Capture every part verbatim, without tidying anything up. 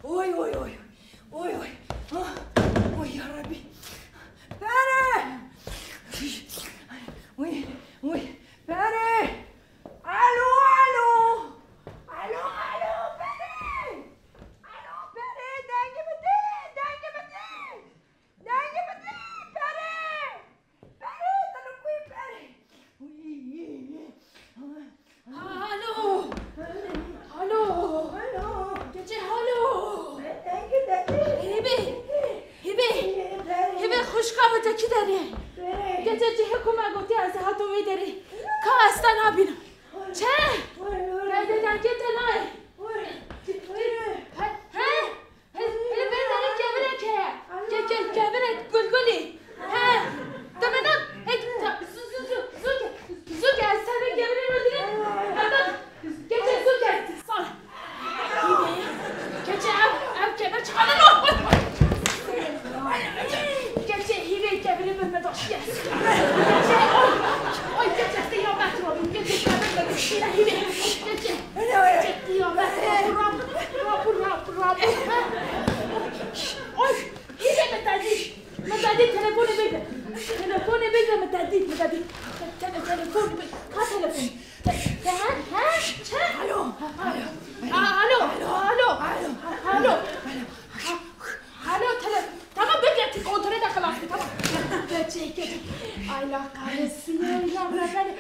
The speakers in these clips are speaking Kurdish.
Oy, oy, oy. Oy, oy. Ah, oy, ya Rabbi. Pere! Oy, oy. Pere! Alo, alo. Alo, alo, Pere! Alo, Pere, dengê min tê, dengê min tê. Dengê min tê, Pere! Pere, te li ku yî, Pere? Alo! Alo! Alo! Keçê, alo! Hebe! Hebe! Hebe, xwişka min te kî derê? Keçê, cihê ku me gotiye ez hatim wê derê. Ka ez te nabînim. Çi? Dengê te nayê. He? He? He, he, vê derê kevirek heye. Ke-, ke-, kevirek gulgulî. He. Te me ne? He, ta-, zu-, zu-, zu-, zu ke-, zu ke-, ez serê kevirê re dirê. Hadi. Keçê zu ke-, sar. Keçê ev, ev kevir çiqanî no. Keçê hîvê kevirê bi me daşiye. Keçê, oy, oy, keçê te ya me turabî. Keçê kevirê bi me daşiye hîvê. Keçê. Oy, hîvê min tedî. Min tedî telefonê bigre. Telefonê bigre min tedî, min tedî. Te-, te-, telefonê bigre. Ka telefon? Te-, te-, he? He? Çi? Alo. Alo. Alo. Alo. Alo. Alo. Alo, tele-, tamam, bekle, kontrolü de xelas, tamam. Geçecek, geçecek. Ay, la kahretsin, ya, ya, bırak, hadi.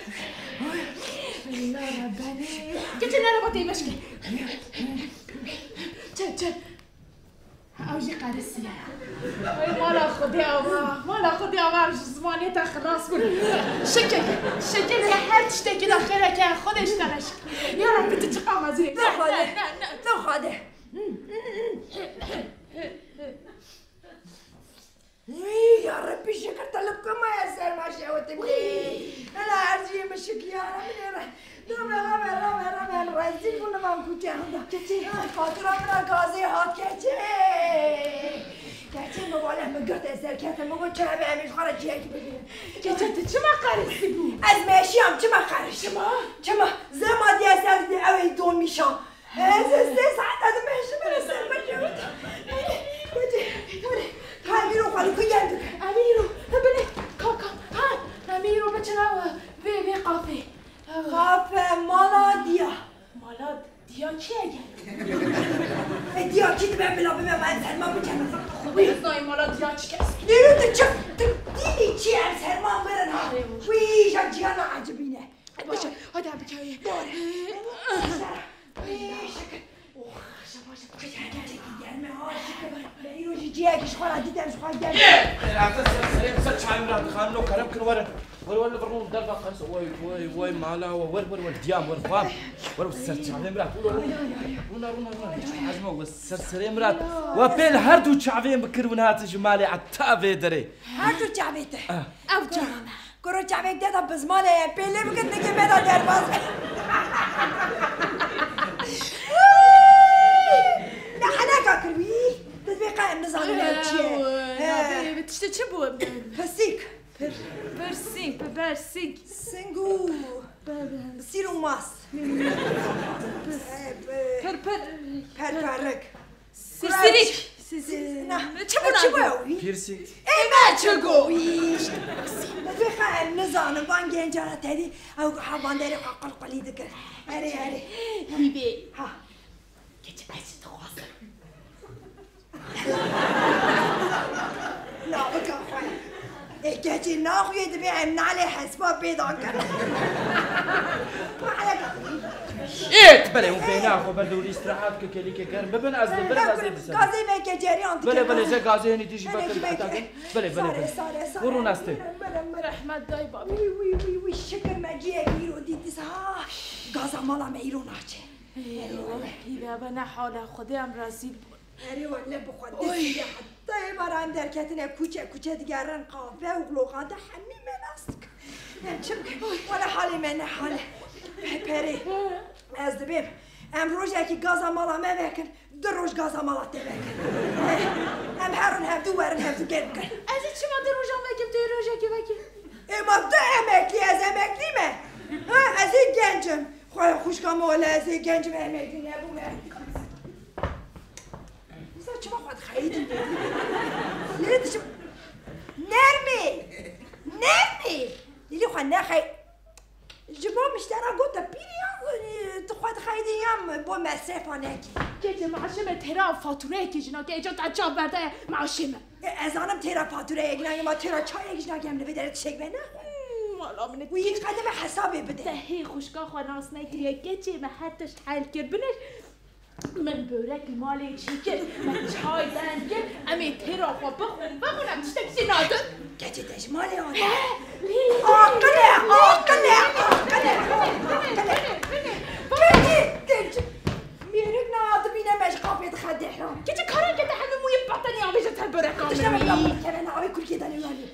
Ay, la Rabbani. Geçin, araba teybeşke. Çek, çek. Ew jî qerisî ye. Ay, mala Xwedê ava, mala Xwedê ava ji zimanê te xilas bûn. Şikir, şikir ke her tiştekî de xêreke Xwedê ji te re şikir. Ya Rabbi, tu çiqa mezin. Ne, ne, ne, ne. Ne Xwedê. Wî, ya Rebbî, şikir te li ku maye ser ma şewitim lê. Ela erziyê min şikiyara min ê re. Rame, rame, rame, rame, em rezîl bûn li van kuçe handa. Keçê. Ay, fatura min a gazê hat keçê. Keçê min wale min girt ez derketim, min got çi hebe em ê ji xwe re cihekî bigrin. Keçê, tu çima qerisî bû? Ez meşiyam, çima qeriş? Çima? Çima? Zema diye ser ew ê domîşa. Ez, ez sê saet ez meşim, ez ser meşim. Hadi, hadi, hadi. Ka em îro xwe li ku gel dikin? Em îro, he, bilê, ka, ka, ha, em îro biçin ew, vê, vê qafê. Qafe mala diya. Mala diya kî ye gel? E, diya kî dibe bila bibe, ma em serman biçin. Xwedê ez nayê mala diya çi kes. Nêro tu çi, tu dînî çi em serman birin ha? Wî ja ciyana ecibîne. Baş e, hadi abi, hikaye. Doğru. Ee, Ee, şaka. Oh, şaka, şaka. Gerçekten gelme ha, şaka. Ben o ciciye ki şu kadar gidem, şu kadar gelme. Herhalde sen, sen, sen çayımdan kanun o karım kırı var. Var, var, var, var, der bak, karısı, vay, vay, vay, mala, vay, var, var, var, diyam, var, var. Var, ser çayım bırak. Runa, runa, runa. Azma, var, ser, ser, bırak. Var, pel her du çavim kırvın hatı cimali atta ve dere. Her du çavete. Ah. Ev çavana. Kuro çavek de da bizmane ye, pêlê bikin, nigê me da derbas be. Ne alaka kir wî? Dibê qe em nizanin ev çi ye. Ew, He. navê tiştê çi bû? Pisîk. Pir-, pirsîk, pibersîk. Singû. Be-, be-, Sîr û mas. Pir-, pir-, Pir-, pir-, perperik. Sisirik. Sisirik. Na, Çi bû çi navê? bû wî? Piercing. Ê me çi go wî? Vê xwe em nizanin, van genca re tedî ew hevanderê xwe qulqulî dikin. Erê, erê. Hîvê. Ha. Keçi ez jî dixwazim. Lavika xwe. Ê keçê naxuyê dibê em nalê hespa pê dan kin. Ê, belê, hûn bêhna xwe berdewrî îstirahat ke kelîke germ bibin, ez li vir ez ê diserim. Gazê veke ceriyan dike. Belê, belê, ze gazê henî dijî Belê, veke belê. heta kin. Belê, belê, Sare, belê. sare, sare. Vurun astê. Mire, mire, mire. Rehmet dayê babê. Wî, wî, wî, wî, şikir me ciyekî îro dît dîsa. Ha, gaza mala me îro naçe. Ê, hîve be ne hale, Xwedê em rezîl bûn. Erê wele bi xwe Oy. destî de heta êvar em derketine kuçe kuçe digerin qafe û loqante hemî me nas dikin. Em çi bikin? Wele halê me ne hal e. Pe-, perê. Ez dibêm. Em rojekî gaza mala me vekin, du roj gaza mala te vekin. Em herin hevdu werin hevdu gel bikin. Ez ê çima du rojan vekim, tu yê rojekê vekî? Ê ma tu emeklî, ez emeklî me. Ha, ez ê genc im. Xwaya xwişka me wele ez ê genc im, emeklî nebûme. Lê dişim. Nermî! Nermî! Dilî xwe nexey. Ji bo miştera got te pîr ya, tu xwe dixeydî ya bo mesrefa nekî. Keçê, maaşê me têra fatureyekê jina ke, êca te çav berde maaşê me. E, ez zanim têra fatureyek jina, ma têra çayek jina ke em li vê derê tiştek be ne? Hmm, wala min Wî qedime hesabê bide. Te hê xwişka xwe nas nekiriye, keçê me her tişt hel kir. Binêr. Min börek li malê çêkir, min çay dem kir, em ê têra xwe bixwin, vexwin em tiştek jî nadin. Keçê te ji malê aniye. He, lê Aqil e, aqil e, aqil e, aqil e. Keçê te ji mêrik nehatibîne me ji qapê dixe dehran. Keçê karan ke te hemî mûyê betenî avêje ser böreka min. Tişta min ya kevena avê kurkê danê wî alî.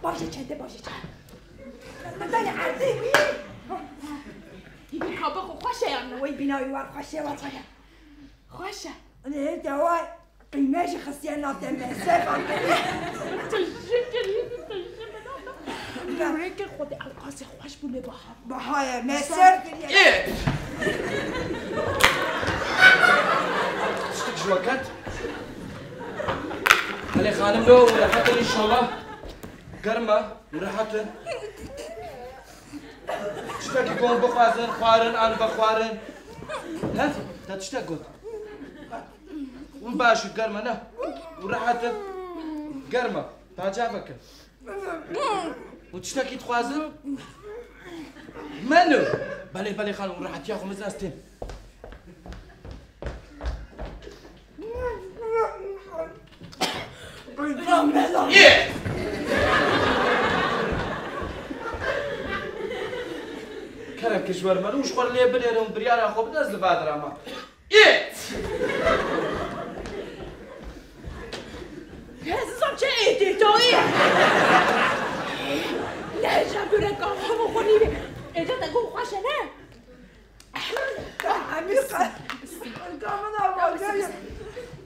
Bavjê çendê, bavjê çend. Min danê erdê wî. Hî bîka bixwe xweş e yan ne? Wey bîna wî war xweş e, war xweş e. Xweş e. Lê te wa qîme jî xistiye nav te mesref kiriye. Tu ji kirî, tu ji min. Rêkê Xwedê ew qasê xweş bû lê biha. Biha ye, mesref kiriye. Ê! Tiştek ji we ket? Belê xanim, lo û rehet in înşallah. Germ e û rehet in. Tiştekî got bixwazin, xwarin an vexwarin. He? Te tiştek got? Hûn baş û germ e, ne? Û rehet e. Germ e. Taca vekin. Û tiştekî dixwazin? Menu. Belê, belê xanim, û rehetiya xwe min ez têm. Yê! Kerem ke ji we re me û ji xwe re lê binêrin û biryara xwe bidin, ez li va dirama. Ît! Ez zam çi êtê to yê? Lehja gureka xwe xwe nîvê. Êca te got xweş e ne? Hemî qe-, qelka min a va, gel,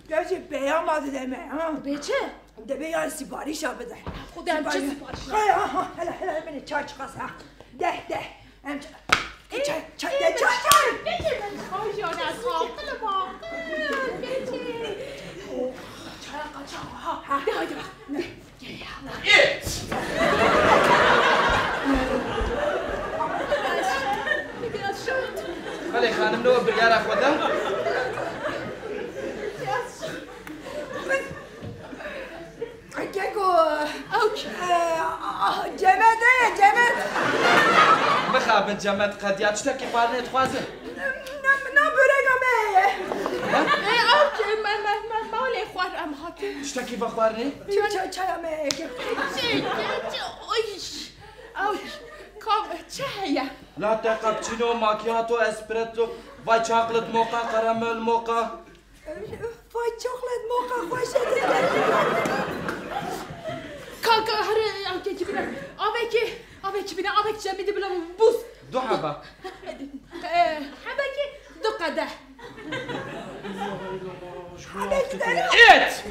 gel jî peyama dide me, ha? Bê çi? Dibê yan sîparîşa bide. Xwedê em çi sîparîş? Sîparîş. Hey, ha, ha, hele, hele, hele, çay çiqas, ha. Deh, deh. Em çay, çay, çay, çay, çay. Geçin, ben çay jana, saqil, baqil, geçin. Çay kaçak, ha, ha. De, haydi bak. Gel ya. It! Biraz şort. Belê xanim, ne biryara xwe da? Biraz şort. Keko. Ew kî? E, ah, Cemed e, Cemed. Mixabin Cemed qediya, tiştekî xwarinê dixwazin? Na, na, na böreka me heye. He? E, ew kî, me, me, me, malê xwar em hatin. Tiştekî vexwarinê? Ça-, ça-, çaya me heye, keko. Çi, çi, çi, oy. Ew kî, kam, çi heye? Latte, cappuccino, macchiato, espresso, vay chocolate mocha, caramel mocha. Vay, chocolate mocha xweş e. Ka, ka, here, avkekî bine. Avekî, avekî bine, avek cemidî bila bûz. Du heba. E, hebekî du qedeh. Hebekî de. Ît!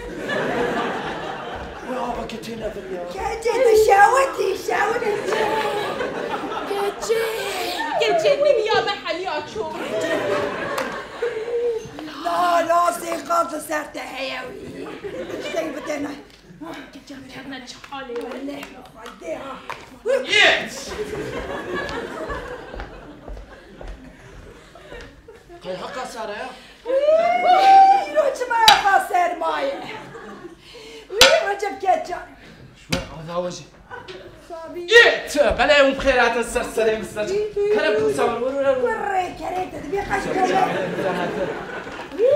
Wê avekî têne vir ya. Keçê tu şewitî, şewitî. Keçê, keçê nîviya me heliya çû. La, la, sê qat li ser te heye wî. Tiştek bide me. Kecem tevne çi halê. Wele, Xwedê ha. Yet! Qey heqa sare ya? Wî, îro çima heqa sermaye? Wî, Recep Kecan. Şme, ava wajî. Sabî. Ît! Belê hûn bi xêr hatin ser serê min ser. Kerem ku sabir, were, were, were. Kurê kerê te dibê qeş bo me. Wî,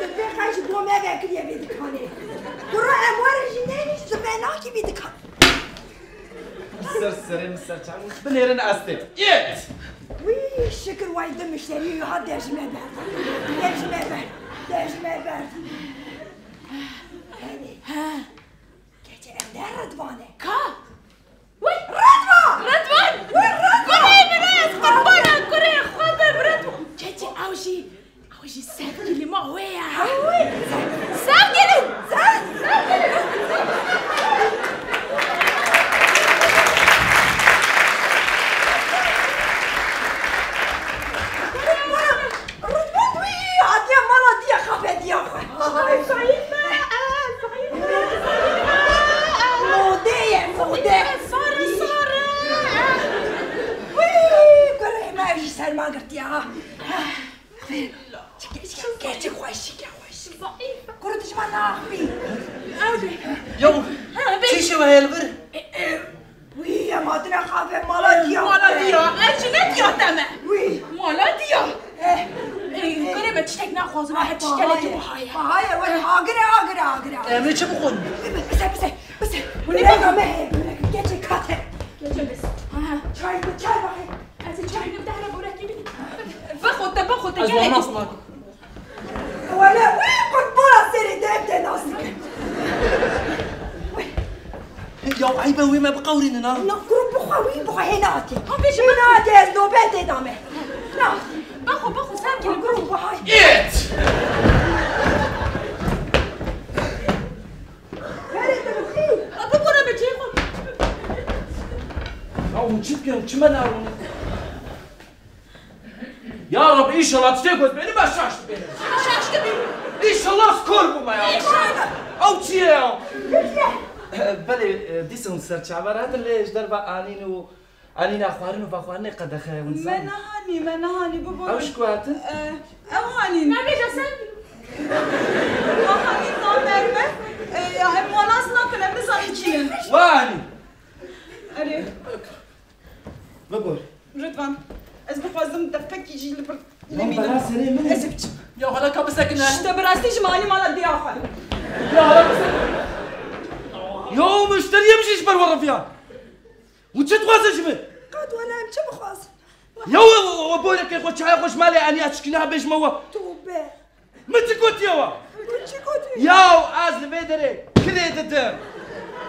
dibê qeş bo me vekiriye vê dikanê. Kuro em were jî neyniş zivenakî vî dikan. Ser serê min ser çav. Binêrin astê. Ît! Wî, şikir way di mişterî ha dejme ber. Dejme ber. Dejme ber. Ha. Keçê em de Ridvan e. Ka? Wî? Ridvan! Ridvan! Wî Ridvan! Kurê min e, ez qurbana kurê xwe bim, Ridvan. Keçê ew jî, ew jî sevgilî ma wê ye. Wî? Sevgilî! Sev-, sevgilî! Ridvan wî hatiye mala diye xafetiya xwe. Çima naxwî? Ew be. Yaw, ha, be. Çi şewe heye li vir? E, e, wî, em hatine xafe mala diya. Mala diya. Ez jî ne diya te me. Wî. Mala diya. Eh. E, kurê me tiştek naxwazim, he tiştelekî baha ye. Baha ye, wele agire, agire, agire. Em ê çi bixwin? Bise, bise, bise. Böreka me heye, börek. Geçe kate. Geçe biz. Ha, ha. Çay bi, çay bakayım. Ez ê çayê bidehre borekî bî. Bixwe te, bixwe te, gelek. Ez wan nas nakim. Wele, wî qurbana serê te, em te nas dikin. Ya eyb e, wê me biqewirînin ha. Na, kuro bixwe, wî bixwe, hê nehatî. Ha, bêje. Hê nehatî, ez nobetê da me. Na. Bixwe, bixwe, ser kilo. Kuro bixwe. Ît! Ferê te bixwe. A, bibore be cihê xwe. Ya hûn çi dikin, çi me narûnin? Ya Reb, înşallah tiştê ku ez bênim, ez şaş dibênim. Şaş dibî. Înşallah ez kor bûme ya. Înşallah. Ew çi ye ya? Belê, e, dîsa hûn ser çavan hatin lê ji derve anîn û anîna xwarin û vexwarinê qedexe hûn zanin. Me nehanî, me nehanî, bibore. Ew ji ku hatin? E, ew hanîn. Nabêje sen. Ew hanîn namer me. E, ya em wan nas nakin, em nizanin kî ne. Wa hanîn. Erê. Bibor. Ridvan, ez dixwazim defekî jî li vir nemînim. Bela serê min e. Ez ê biçim. Ya hala ka bisekine. Ji te bi rastî ji malî mala diya xwe. Ya hala bisekine. Ya muşteriyê min jî ji ber we reviya. Hûn çi dixwazin ji min? Qet wele em çi bixwazin? Ya we, we, we borekê xwe, çaya xwe ji malê aniya çikîna bêjime we. Tobe. Min çi gotiye we? Tu çi gotiye? Yaw, ez li vê derê kirê didim.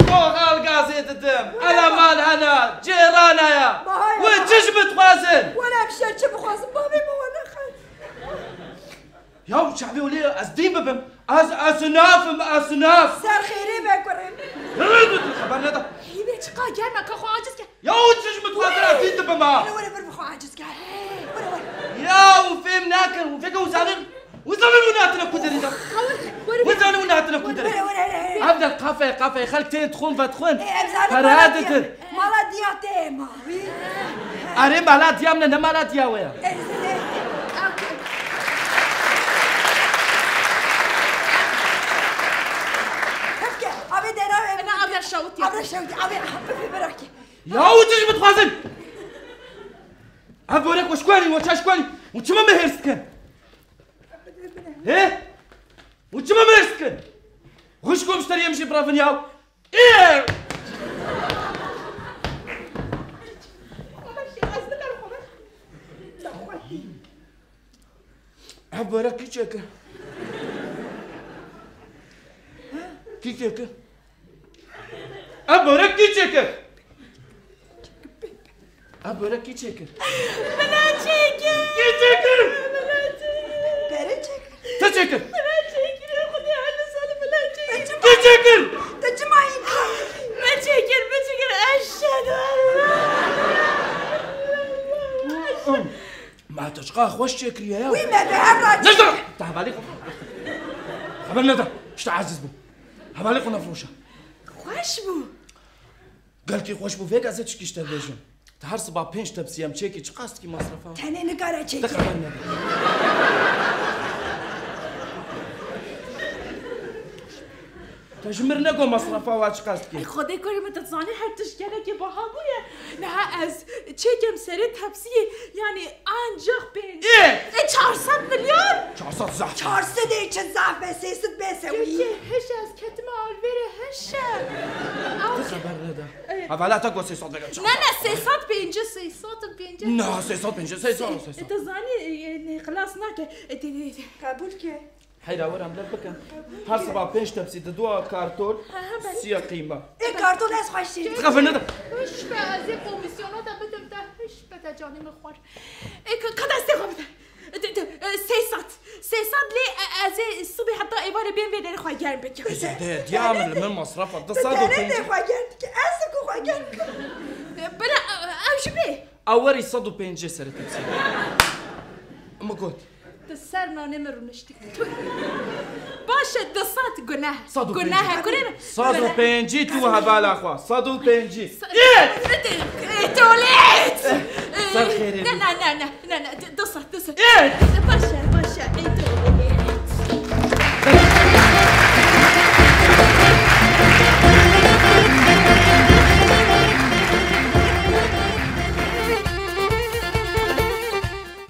Doğal gazê didim. Eleman hene, cêrana ye. Bahaya. Wê çi ji min dixwazin? Wele em şer çi bixwazin? Bavê min we nexet. Yaw, çavê wê lê ez dîn bibim. Ez, ez nafim, ez naf. Ser xêrê ve kurê. Xeber neda. Hîvê çiqa germ e, ka xwe aciz ke. Ya hûn çi ji min dixwazin, ez dîn dibim ha? Were, were, vir bi xwe aciz ke. Were, were. Ya hûn fêm nakin, hûn fêke hûn zanin, hûn zanin hûn hatine ku derê de. Were, were. Hûn zanin hûn hatine ku derê. Were, were, were. Ev der kafe, kafe, xelk tên dixwin, vedixwin. Ê, em zanin. Pere mala diya, didin. Mala diya te ma, wî. Erê mala diya min e, ne mala diya we ya. Ê, ê. Hevke, avê dera, avê. Ena avê şawitî. Avê şawitî, avê, avê, avê, avê. Ya hûn çi ji min dixwazin? Ev borek we ji ku anî, we çaş ku anî? Hûn çima me hêrs dikin? He? Hûn çima me hêrs dikin? Xwişk û muşteriyê min jî birevin yaw. Ê! Ev borek kî çêkir? Kî çêkir? Ev borek kî çêkir? Ev borek kî çêkir? Min e çêkir. Kî çêkir? Min e çêkir. Pere çêkir. Te çêkir. Min e çêkir. Xwedê her li sal min e çêkir. Kî çêkir? Te çima yî? Me çêkir, me çêkir. Eşhedü en la ilahe illallah. Ma tu çiqa xweş çêkiriye ya. Wî me bi hev re çêkir. Nejda! Te hevalê xwe. Xeber neda. Ji te aciz bûm. Hevalê xwe nefroşe. Xweş bû. Gelkî xweş bû. Vêga ez ê tişkî ji te bêjim. Te her siba pênc tepsî em çêkî çiqas dikî masrefa? Tenê nikare çêkî. Te xeber neda. Te ji mir nego masrefa wa çiqas dikî? Ey Xwedê kurê min, tu dizanî her tişt gelekî baha bûye. Niha ez çêkem serê tepsiyê, yanî ancak pênc. Ê! Ê, çar sed milyon? Çar sed zehf. Çar sed ê çi zehf e, sê sed bêse wî. Kê hiş ez ketime alvêrê hiş e. Tu xeber neda. Ê. Hevala te got sê sed vega çar sed. Ne, ne, sê sed pêncî, sê sed pêncî. Na, sê sed pêncî, sê sed, sê sed. Tu zanî, e, ne, xilas nake. E, te, te, te. Qebûl ke. Heyra, were em lev bikin. Her siba pênc tepsî di dua kartol, ha, ha, belê, siya qîma. Ê, kartol ez xweş dî. Xeber neda. Hiş be, ez ê komîsyona te bidim te. Hiş be te canê min xwar. Ê, ka, ka destê xwe bide. De, de, e, sê sed. Sê sed lê, e, ez ê sibê heta êvarê bên vê derê xwe germ bikim. Ê, de, de, diya min li min masrefa. Di sed û pêncî. Xwe germ dike. Ez ku xwe germ bikim. E, bila, e, ew jî bê. Ew werî sed û pêncî serê tepsî. Min got. Di ser nanê min rûniştî. Baş e, di sed guneh. Sed û pêncî. Guneh e, kurê min. Sed û pêncî tu hevala xwe. Sed û pêncî. Ê! Ê, tolêt! Ser xêrê. Ne, ne, ne, ne, ne, ne, di, di sed, di sed. Ê! Baş e, baş e, ey, tu.